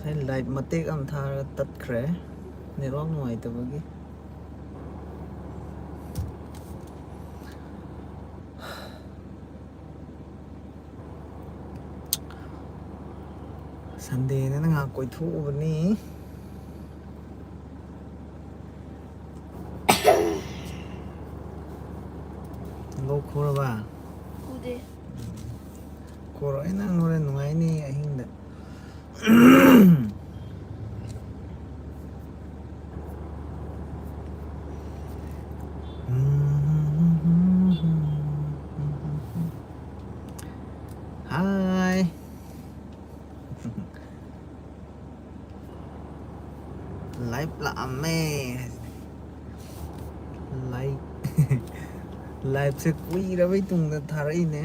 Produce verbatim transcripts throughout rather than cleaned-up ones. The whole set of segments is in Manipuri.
ꯑꯩ ꯂꯥꯏꯚ ꯃꯇꯦꯛ ꯑꯃ ꯊꯥꯔꯒ ꯇꯠꯈ꯭ꯔꯦ, ꯅꯦꯠꯋꯥꯛ ꯅꯨꯡꯉꯥꯏꯇꯕꯒꯤ꯫ ꯁꯟꯗꯦꯅꯤꯅ ꯉꯥꯏꯍꯥꯛ ꯀꯣꯏꯊꯣꯛꯎꯕꯅꯤ꯫ ꯂꯣꯛ ꯈꯨꯔꯕ? ꯈꯨꯗꯦ꯫ ꯈꯨꯔꯣꯏ, ꯅꯪ ꯍꯣꯔꯦꯟ ꯅꯨꯡꯉꯥꯏꯅꯤ ꯑꯍꯤꯡꯗ꯫ ꯍꯥꯏ꯫ ꯂꯥꯏꯚ ꯂꯥꯛꯑꯝꯃꯦ꯫ ꯂꯥꯏꯚ, ꯂꯥꯏꯚꯁꯦ ꯀꯨꯏꯔꯕꯩ ꯇꯨꯡꯗ ꯊꯥꯔꯛꯏꯅꯦ꯫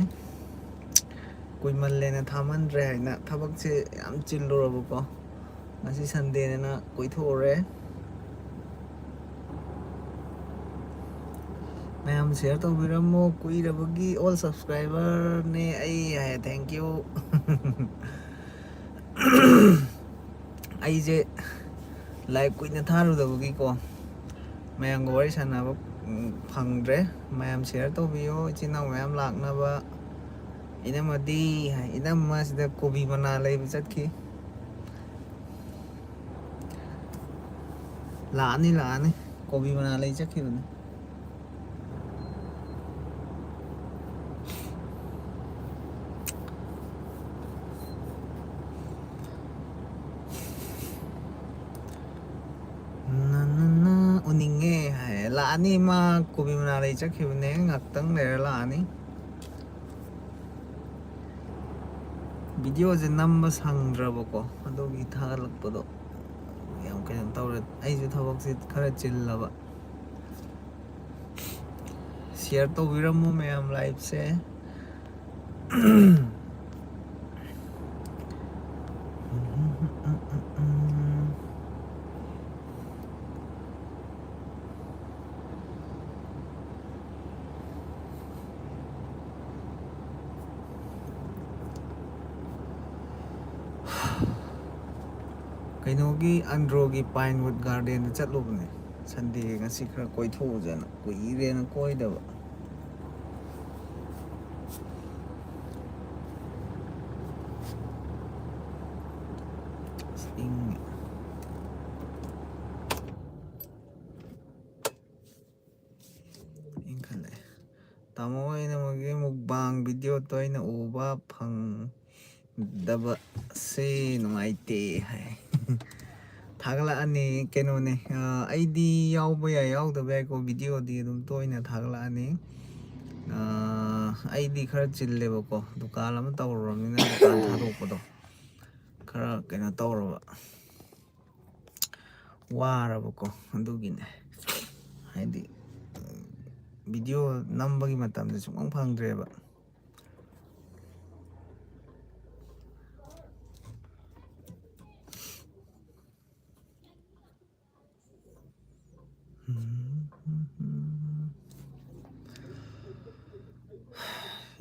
ꯀꯨꯏꯃꯜꯂꯦꯅ ꯊꯥꯃꯟꯗ꯭ꯔꯦ ꯍꯥꯏꯅ ꯊꯕꯛꯁꯦ ꯌꯥꯝ ꯆꯤꯜꯂꯨꯔꯕꯀꯣ꯫ ꯉꯁꯤ ꯁꯟꯗꯦꯅꯤꯅ ꯀꯣꯏꯊꯣꯛꯎꯔꯦ꯫ ꯃꯌꯥꯝ ꯁꯤꯌꯔ ꯇꯧꯕꯤꯔꯝꯃꯣ꯫ ꯀꯨꯏꯔꯕꯒꯤ ꯑꯣꯜ ꯁꯕꯁꯀ꯭ꯔꯥꯏꯕꯔꯅꯦ ꯑꯩ ꯍꯥꯏ, thank you꯫ ꯑꯩꯁꯦ ꯂꯥꯏꯚ ꯀꯨꯏꯅ ꯊꯥꯔꯨꯗꯕꯒꯤꯀꯣ, ꯃꯌꯥꯝꯒ ꯋꯥꯔꯤ ꯁꯥꯟꯅꯕ, ꯎꯝ, ꯐꯪꯗ꯭ꯔꯦ꯫ ꯃꯌꯥꯝ ꯁꯤꯌꯔ ꯇꯧꯕꯤꯌꯣ, ꯏꯆꯤꯟ ꯏꯅꯥꯎ ꯃꯌꯥꯝ ꯂꯥꯛꯅꯕ꯫ ꯏꯅꯝꯃꯗꯤ ꯍꯥꯏ, ꯏꯅꯝꯃ ꯁꯤꯗ ꯀꯣꯕꯤ ꯃꯅꯥ ꯂꯩꯕ ꯆꯠꯈꯤ꯫ ꯂꯥꯛꯑꯅꯤ, ꯂꯥꯛꯑꯅꯤ꯫ ꯀꯣꯕꯤ ꯃꯅꯥ ꯂꯩ ꯆꯠꯈꯤꯕꯅꯤ꯫ ꯅ, ꯅ, ꯅ, ꯎꯅꯤꯡꯉꯦ ꯍꯥꯏ꯫ ꯂꯥꯛꯑꯅꯤ, ꯃꯥ ꯀꯣꯕꯤ ꯃꯅꯥ ꯂꯩ ꯆꯠꯈꯤꯕꯅꯦ, ꯉꯥꯛꯇꯪ ꯂꯩꯔ ꯂꯥꯛꯑꯅꯤ꯫ ꯚꯤꯗꯤꯑꯣꯁꯦ ꯅꯝꯕ ꯁꯪꯗ꯭ꯔꯕꯀꯣ, ꯑꯗꯨꯒꯤ ꯊꯥꯒꯠꯂꯛꯄꯗꯣ ꯌꯥꯝ ꯀꯩꯅꯣ ꯇꯧꯔꯦ꯫ ꯑꯩꯁꯨ ꯊꯕꯛꯁꯦ ꯈꯔ ꯆꯤꯜꯂꯕ꯫ ꯁꯤꯌꯔ ꯇꯧꯕꯤꯔꯝꯃꯣ ꯃꯌꯥꯝ ꯂꯥꯏꯚꯁꯦ꯫ ꯀꯩꯅꯣꯒꯤ ꯑꯟꯗ꯭ꯔꯣꯒꯤ Pinewood Garden ꯗ ꯆꯠꯂꯨꯕꯅꯦ꯫ Sunday ꯉꯁꯤ ꯈꯔ ꯀꯣꯏꯊꯣꯛꯎꯁꯦꯅ, ꯀꯨꯏꯔꯦꯅ ꯀꯣꯏꯗꯕ꯫ ꯑꯁ, ꯏꯪꯉꯦ꯫ ꯏꯪꯈꯠꯂꯛꯑꯦ꯫ ꯇꯥꯃꯣ ꯍꯣꯏꯅ ꯃꯣꯏꯒꯤ mukbang video ꯇꯣꯏꯅ ꯎꯕ ꯐꯪꯗꯕꯁꯦ ꯅꯨꯡꯉꯥꯏꯇꯦ ꯍꯥꯏ꯫ ꯊꯥꯒꯠꯂꯛꯑꯅꯤ꯫ ꯀꯩꯅꯣꯅꯦ, ꯑ, ꯑꯩꯗꯤ ꯌꯥꯎꯕ ꯌꯥꯏ, ꯌꯥꯎꯗꯕ ꯌꯥꯏꯀꯣ, video ꯗꯤ ꯑꯗꯨꯝ ꯇꯣꯏꯅ ꯊꯥꯒꯠꯂꯛꯑꯅꯤ꯫ ꯑ, ꯑꯩꯗꯤ ꯈꯔ ꯆꯤꯜꯂꯦꯕꯀꯣ, ꯗꯨꯀꯥꯟ ꯑꯃ ꯇꯧꯔꯨꯔꯕꯅꯤꯅ ꯗꯨꯀꯥꯟ ꯊꯥꯗꯣꯛꯄꯗꯣ ꯈꯔ ꯀꯩꯅꯣ ꯇꯧꯔꯕ, ꯋꯥꯔꯕꯀꯣ, ꯑꯗꯨꯒꯤꯅꯦ꯫ ꯍꯥꯏꯗꯤ, video ꯅꯝꯕꯒꯤ ꯃꯇꯝꯁꯦ ꯁꯨꯡꯐꯪ ꯐꯪꯗ꯭ꯔꯦꯕ꯫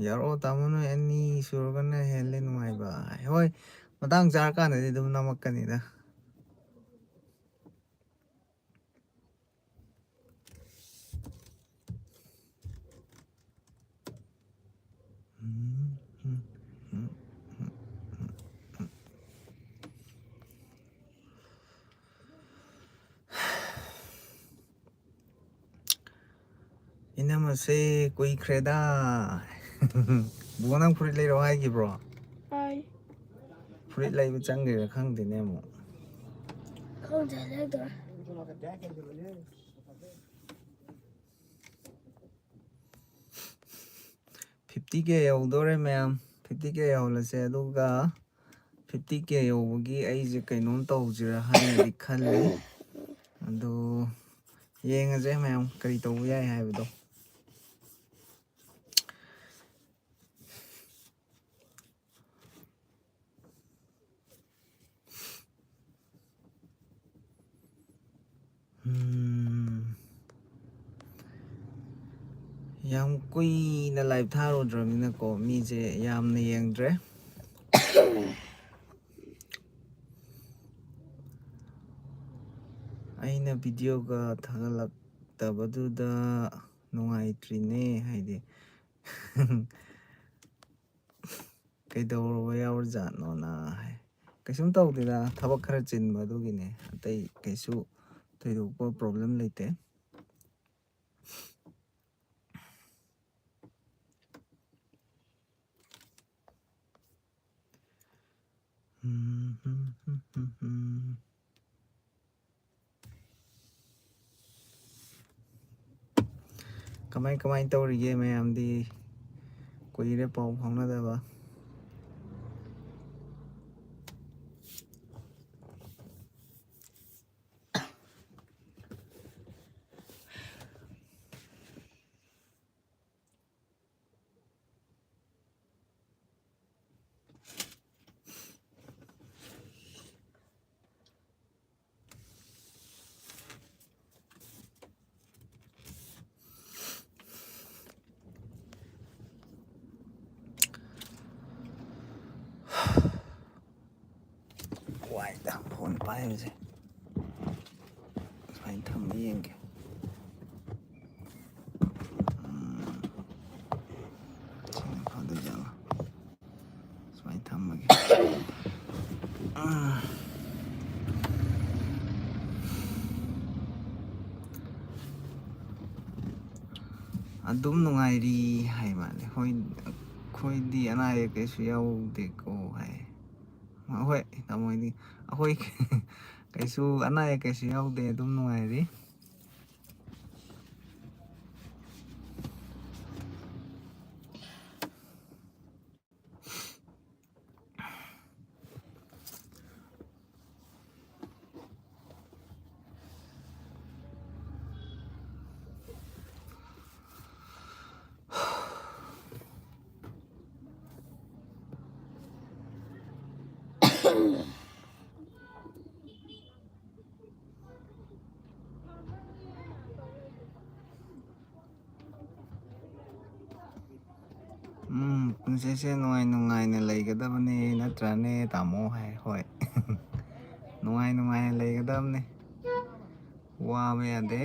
ꯌꯥꯔꯛꯑꯣ ꯇꯥꯃꯣ, ꯅꯣꯏ ꯑꯅꯤ ꯁꯨꯔꯒꯅ ꯍꯦꯜꯂꯦ ꯅꯨꯡꯉꯥꯏꯕ꯫ ꯍꯣꯏ, ꯃꯇꯥꯡ ꯆꯥꯔꯀꯥꯟꯗꯗꯤ ꯑꯗꯨꯝ ꯅꯝꯃꯛꯀꯅꯤꯗ꯫ ꯏꯅꯝꯃꯁꯦ ꯀꯨꯏꯈ꯭ꯔꯦꯗ꯫ ꯕꯣ, ꯅꯪ ꯐꯨꯔꯤꯠ ꯂꯩꯔꯛꯑꯣ ꯍꯥꯏꯈꯤꯕ꯭ꯔꯣ? ꯍꯥꯏ꯫ ꯐꯨꯔꯤꯠ ꯂꯩꯕ ꯆꯪꯈ꯭ꯔꯤꯔꯥ ꯈꯪꯗꯦꯅꯦ ꯑꯃꯨꯛ꯫ ꯈꯪꯗꯦ, ꯂꯩꯗꯣꯏꯔꯥ꯫ Fifty K ꯌꯧꯗꯣꯔꯦ ꯃꯌꯥꯝ, fifty K ꯌꯧꯍꯜꯂꯁꯦ꯫ ꯑꯗꯨꯒ fifty K ꯌꯧꯕꯒꯤ ꯑꯩꯁꯦ ꯀꯩꯅꯣꯝ ꯇꯧꯁꯤꯔꯥ ꯍꯥꯏꯅꯗꯤ ꯈꯜꯂꯤ꯫ ꯑꯗꯣ ꯌꯦꯡꯉꯁꯦ ꯃꯌꯥꯝ ꯀꯔꯤ ꯇꯧꯕ ꯌꯥꯏ ꯍꯥꯏꯕꯗꯣ꯫ ꯎꯝ꯫ ꯌꯥꯝ ꯀꯨꯏꯅ live ꯊꯥꯔꯨꯗ꯭ꯔꯕꯅꯤꯅꯀꯣ, ꯃꯤꯁꯦ ꯌꯥꯝꯅ ꯌꯦꯡꯗ꯭ꯔꯦ꯫ ꯑꯩꯅ ꯚꯤꯗꯤꯑꯣꯒ ꯊꯥꯒꯠꯂꯛꯇꯕꯗꯨꯗ ꯅꯨꯡꯉꯥꯏꯇ꯭ꯔꯤꯅꯦ, ꯍꯥꯏꯗꯤ꯫ ꯀꯩꯗꯧꯔꯕ ꯌꯥꯎꯔꯖꯥꯠꯅꯣꯅ ꯍꯥꯏ꯫ ꯀꯩꯁꯨꯝ ꯇꯧꯗꯦꯗ, ꯊꯕꯛ ꯈꯔ ꯆꯤꯟꯕ ꯑꯗꯨꯒꯤꯅꯦ, ꯑꯇꯩ ꯀꯩꯁꯨ ꯊꯣꯏꯗꯣꯛꯄ ꯄ꯭ꯔꯣꯕ꯭ꯂꯦꯝ ꯂꯩꯇꯦ꯫ ꯀꯃꯥꯏ ꯀꯃꯥꯏ ꯇꯧꯔꯤꯒꯦ ꯃꯌꯥꯝꯗꯤ? ꯀꯨꯏꯔꯦ ꯄꯥꯎ ꯐꯥꯎꯅꯗꯕ꯫ ꯋꯥꯏꯗ ꯐꯣꯟ ꯄꯥꯏꯕꯁꯦ꯫ ꯁꯨꯃꯥꯏꯅ ꯊꯝꯃ ꯌꯦꯡꯒꯦ꯫ ꯎꯝ꯫ ꯁꯤꯅ ꯐꯗꯣꯏꯖꯥꯠꯂꯣ? ꯁꯨꯃꯥꯏꯅ ꯊꯝꯃꯒꯦ꯫ ꯎꯝ꯫ ꯑꯗꯨꯝ ꯅꯨꯡꯉꯥꯏꯔꯤ ꯍꯥꯏ ꯃꯥꯜꯂꯦ꯫ ꯍꯣꯏ, ꯑꯩꯈꯣꯏꯗꯤ ꯑꯅꯥ ꯑꯌꯦꯛ ꯀꯩꯁꯨ ꯌꯥꯎꯗꯦꯀꯣ ꯍꯥꯏ꯫ ꯍꯣꯏ, ꯇꯥꯃꯣ ꯍꯣꯏꯗꯤ꯫ ꯑꯩꯈꯣꯏ ꯀꯩꯁꯨ ꯑꯅꯥ ꯑꯌꯦꯛ ꯀꯩꯁꯨ ꯌꯥꯎꯗꯦ, ꯑꯗꯨꯝ ꯅꯨꯡꯉꯥꯏꯔꯤ꯫ ꯎꯝ, ꯄꯨꯟꯁꯤꯁꯦ ꯅꯨꯡꯉꯥꯏ ꯅꯨꯡꯉꯥꯏꯅ ꯂꯩꯒꯗꯕꯅꯤ, ꯅꯠꯇ꯭ꯔꯅꯦ, ꯇꯥꯃꯣ? ꯍꯥꯏ꯫ ꯍꯣꯏ꯫ ꯅꯨꯡꯉꯥꯏ ꯅꯨꯡꯉꯥꯏꯅ ꯂꯩꯒꯗꯕꯅꯤ꯫ ꯋꯥꯕ ꯌꯥꯗꯦ꯫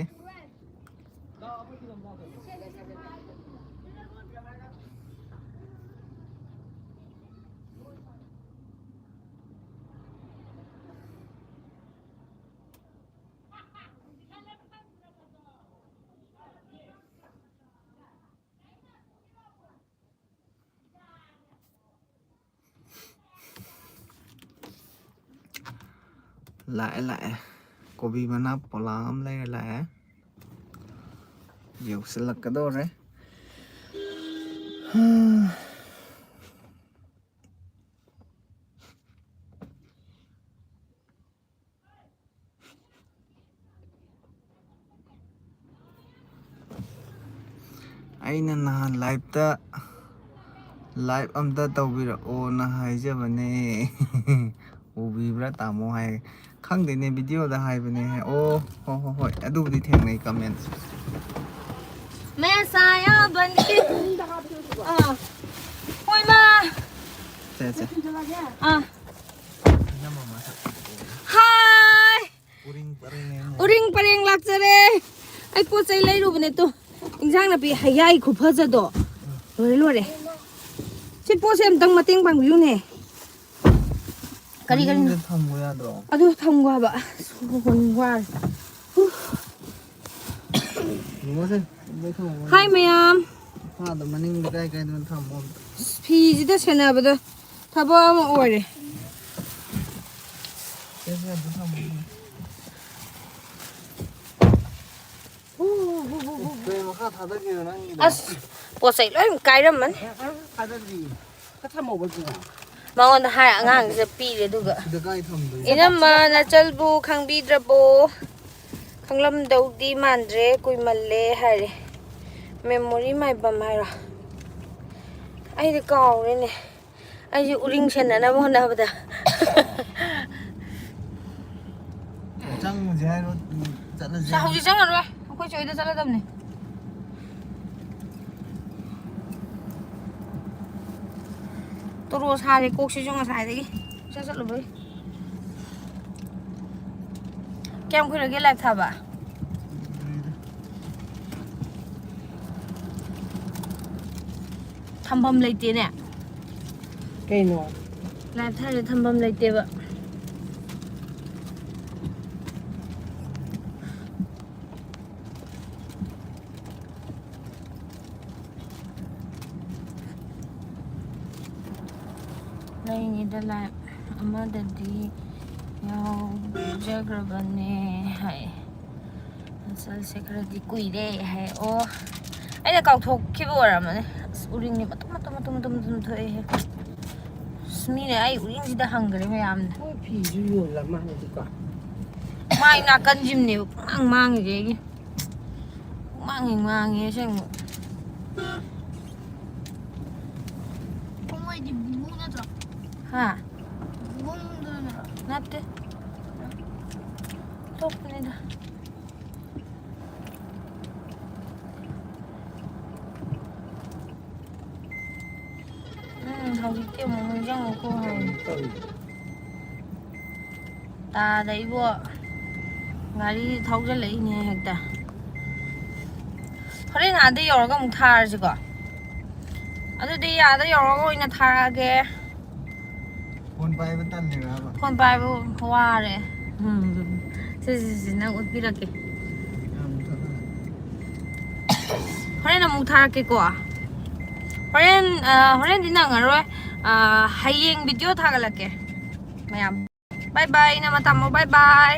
ꯂꯥꯛꯑꯦ, ꯂꯥꯛꯑꯦ꯫ ꯀꯣꯕꯤ ꯃꯅꯥ ꯄꯣꯂꯥꯡ ꯑꯃ ꯂꯩꯔ ꯂꯥꯛꯑꯦ꯫ ꯌꯧꯁꯤꯜꯂꯛꯀꯗꯧꯔꯦ꯫ ꯑꯩꯅ ꯅꯍꯥꯟ ꯂꯥꯏꯞꯇ, "ꯂꯥꯏꯞ ꯑꯝꯇ ꯇꯧꯕꯤꯔꯛꯑꯣꯅ" ꯍꯥꯏꯖꯕꯅꯦ꯫ ꯎꯕꯤꯕ꯭ꯔꯥ ꯇꯥꯃꯣ ꯍꯥꯏ? ꯈꯪꯗꯦꯅꯦ, ꯚꯤꯗꯤꯑꯣꯗ ꯍꯥꯏꯕꯅꯦ꯫ ꯑꯣ, ꯍꯣ, ꯍꯣ, ꯍꯣꯏ, ꯑꯗꯨꯕꯨꯗꯤ ꯊꯦꯡꯅꯩ ꯀꯃꯦꯟ꯫ ꯃꯦꯁꯥꯌꯥ ꯕꯟꯗꯤ꯫ ꯑꯥ꯫ ꯍꯣꯏ, ꯃꯥ꯫ ꯁꯦ, ꯁꯦ꯫ ꯑꯥ꯫ ꯏꯅꯝꯃ ꯃꯁꯛ ꯐꯖꯩ꯫ ꯍꯥꯏ꯫ ꯎꯔꯤꯡ ꯄꯔꯤꯡ ꯑꯃ꯫ ꯎꯔꯤꯡ ꯄꯔꯦꯡ ꯂꯥꯛꯆꯔꯦ꯫ ꯑꯩ ꯄꯣꯠ ꯆꯩ ꯂꯩꯔꯨꯕꯅꯦ ꯇꯨ꯫ ꯏꯟꯖꯥꯡ ꯅꯥꯄꯤ ꯍꯌꯥꯏ ꯈꯨꯐꯖꯗꯣ꯫ ꯂꯣꯏꯔꯦ, ꯂꯣꯏꯔꯦ꯫ ꯁꯤ ꯄꯣꯠꯁꯦ ꯑꯝꯇꯪ ꯃꯇꯦꯡ ꯄꯥꯡꯕꯤꯌꯨꯅꯦ꯫ ꯀꯔꯤ, ꯀꯔꯤꯅꯣ? ꯃꯅꯤꯡꯗ ꯊꯝꯃꯨ ꯌꯥꯗ꯭ꯔꯣ? ꯑꯗꯨ ꯊꯝꯈꯣ ꯍꯥꯏꯕ꯫ ꯑꯁ, ꯁꯣꯔ ꯍꯣꯟꯕ ꯋꯥꯔꯦ꯫ ꯍꯨ꯫ ꯌꯦꯡꯉꯣꯁꯦ, ꯂꯣꯏ ꯊꯝꯃꯝꯃꯣ꯫ ꯍꯥꯏ ꯃꯌꯥꯝ꯫ ꯃꯈꯥꯗ ꯃꯅꯤꯡꯗ ꯀꯥꯏ ꯀꯥꯏꯗꯅꯣ ꯊꯝꯃꯣ ꯑꯝꯇ꯫ ꯑꯁ, ꯐꯤꯁꯤꯗ ꯁꯦꯟꯅꯕꯗ ꯊꯕꯛ ꯑꯃ ꯑꯣꯏꯔꯦ꯫ ꯁꯦ, ꯁꯦ, ꯑꯝꯇ ꯊꯝꯃꯣ꯫ ꯀꯩ ꯃꯈꯥ ꯊꯥꯗꯒꯦꯔꯣ ꯅꯪꯒꯤꯗꯣ? ꯑꯁ, ꯄꯣꯠ ꯆꯩ ꯂꯣꯏ ꯀꯥꯏꯔꯝꯃꯅꯤ꯫ ꯊꯥꯗꯗ꯭ꯔꯤꯌꯦ꯫ ꯈꯔ ꯊꯝꯍꯧꯕ ꯑꯗꯨꯅ꯫ ꯃꯉꯣꯟꯗ ꯍꯥꯏ, ꯑꯉꯥꯡꯁꯤꯗ ꯄꯤꯔꯦ ꯑꯗꯨꯒ꯫ ꯁꯤꯗ ꯀꯥꯏ ꯊꯝꯗꯣꯏꯅꯣ? ꯏꯅꯝꯃ ꯅꯆꯜꯕꯨ ꯈꯪꯕꯤꯗ꯭ꯔꯕꯣ? ꯈꯪꯂꯝꯗꯧꯗꯤ ꯃꯥꯟꯗ꯭ꯔꯦ, ꯀꯨꯏꯃꯜꯂꯦ ꯍꯥꯏꯔꯦ꯫ ꯃꯦꯃꯣꯔꯤ ꯃꯥꯏꯕꯝ ꯍꯥꯏꯔꯣ? ꯑꯩꯗꯤ ꯀꯥꯎꯔꯦꯅꯦ꯫ ꯑꯩꯁꯦ ꯎꯔꯤꯡ ꯁꯦꯟꯅꯅꯕ ꯍꯣꯠꯅꯕꯗ꯫ ꯆꯪꯉꯨꯁꯦ ꯍꯥꯏꯔꯣ? ꯆꯠꯂꯁꯦ ꯁ-, ꯍꯥꯏꯔꯣ? ꯍꯧꯖꯤꯛ ꯆꯪꯉꯔꯣꯏ꯫ ꯑꯩꯈꯣꯏ ꯆꯦ ꯍꯣꯏꯗ ꯆꯠꯂꯗꯕꯅꯦ꯫ ꯇꯣꯔꯣ ꯁꯥꯔꯦ ꯀꯣꯛꯁꯤꯁꯨ ꯉꯁꯥꯏꯗꯒꯤ꯫ ꯆꯠ ꯆꯠꯂꯨꯕꯩ꯫ ꯀꯌꯥꯝ ꯀꯨꯏꯔꯒꯦ ꯂꯥꯏꯚ ꯊꯥꯕ? ꯊꯝꯐꯝ ꯂꯩꯇꯦꯅꯦ꯫ ꯀꯩꯅꯣ? ꯂꯥꯏꯚ ꯊꯥꯏꯁꯦ ꯊꯝꯐꯝ ꯂꯩꯇꯦꯕ꯫ ꯂꯩꯅꯤꯗ ꯂꯥꯏꯚ ꯑꯃꯗꯗꯤ ꯌꯥꯎꯖꯈ꯭ꯔꯕꯅꯦ ꯍꯥꯏ꯫ ꯆꯠꯁꯦ ꯈꯔꯗꯤ ꯀꯨꯏꯔꯦ ꯍꯥꯏ꯫ ꯑꯣ, ꯑꯩꯅ ꯀꯥꯎꯊꯣꯛꯈꯤꯕ ꯑꯣꯏꯔꯝꯃꯅꯤ꯫ ꯑꯁ, ꯎꯔꯤꯡꯗꯤ ꯃꯇꯨꯝ ꯃꯇꯨꯝ ꯃꯇꯨꯝ ꯃꯇꯨꯝ ꯃꯇꯨꯝ ꯊꯣꯛꯑꯦꯍꯦ꯫ ꯑꯁ, ꯃꯤꯅ ꯑꯩ ꯎꯔꯤꯡꯁꯤꯗ ꯍꯪꯈ꯭ꯔꯦ ꯃꯌꯥꯝꯅ꯫ ꯃꯣꯏ ꯐꯤꯁꯨ ꯌꯣꯜꯂ ꯃꯥꯜꯂꯦꯗꯤꯀꯣ꯫ ꯃꯥꯏ ꯅꯥꯀꯟꯁꯤꯝꯅꯦꯕ ꯄꯨꯡꯃꯥꯡ ꯃꯥꯡꯉꯤꯁꯦ ꯑꯩꯒꯤ꯫ ꯄꯨꯡꯃꯥꯡ ꯍꯦꯛ ꯃꯥꯡꯉꯦ ꯑꯁꯦꯡꯕ꯫ ꯃꯣꯏꯗꯤ ꯕꯨꯕꯨ ꯅꯠꯇ꯭ꯔꯣ? ꯍꯥ? ꯕꯨꯕꯨ ꯅꯠꯇ꯭ꯔꯣ? ꯅꯠꯇꯦ꯫ ꯑꯇꯣꯞꯄꯅꯤꯗ꯫ ꯎꯝ, ꯍꯧꯖꯤꯛꯇꯤ ꯑꯃꯨꯛ ꯅꯤꯡꯁꯤꯡꯉꯛꯄ ꯍꯧꯔꯦ꯫ ꯇꯥꯗ ꯏꯕꯣ, ꯒꯥꯔꯤ ꯊꯧꯖꯜꯂꯛꯏꯅꯦ ꯍꯦꯛꯇ꯫ ꯍꯣꯔꯦꯟ ꯑꯥꯗ ꯌꯧꯔꯒ ꯑꯃꯨꯛ ꯊꯥꯔꯁꯤꯀꯣ꯫ ꯑꯗꯨꯗꯤ ꯑꯥꯗ ꯌꯧꯔꯒ ꯑꯣꯏꯅ ꯊꯥꯔꯛꯑꯒꯦ꯫ ꯐꯣꯟ ꯄꯥꯏꯕ ꯇꯜꯂꯤꯔꯕ? ꯐꯣꯟ ꯄꯥꯏꯕ ꯋꯥꯔꯦ꯫ ꯎꯝ꯫ ꯁꯤ, ꯁꯤ, ꯁꯤ, ꯅꯪ ꯎꯠꯄꯤꯔꯛꯀꯦ꯫ ꯌꯥꯝ ꯐꯖꯅ꯫ ꯍꯣꯔꯦꯟ ꯑꯃꯨꯛ ꯊꯥꯔꯛꯀꯦꯀꯣ꯫ ꯍꯣꯔꯦꯟ, ꯑ, ꯍꯣꯔꯦꯟꯗꯤ ꯅꯪꯉꯔꯣꯏ꯫ ꯑ, ꯍꯌꯦꯡ ꯚꯤꯗꯤꯑꯣ ꯊꯥꯒꯠꯂꯛꯀꯦ ꯃꯌꯥꯝ꯫ ꯕꯥꯏ ꯕꯥꯏ, ꯏꯅꯝꯃ ꯇꯥꯃꯣ, ꯕꯥꯏ ꯕꯥꯏ꯫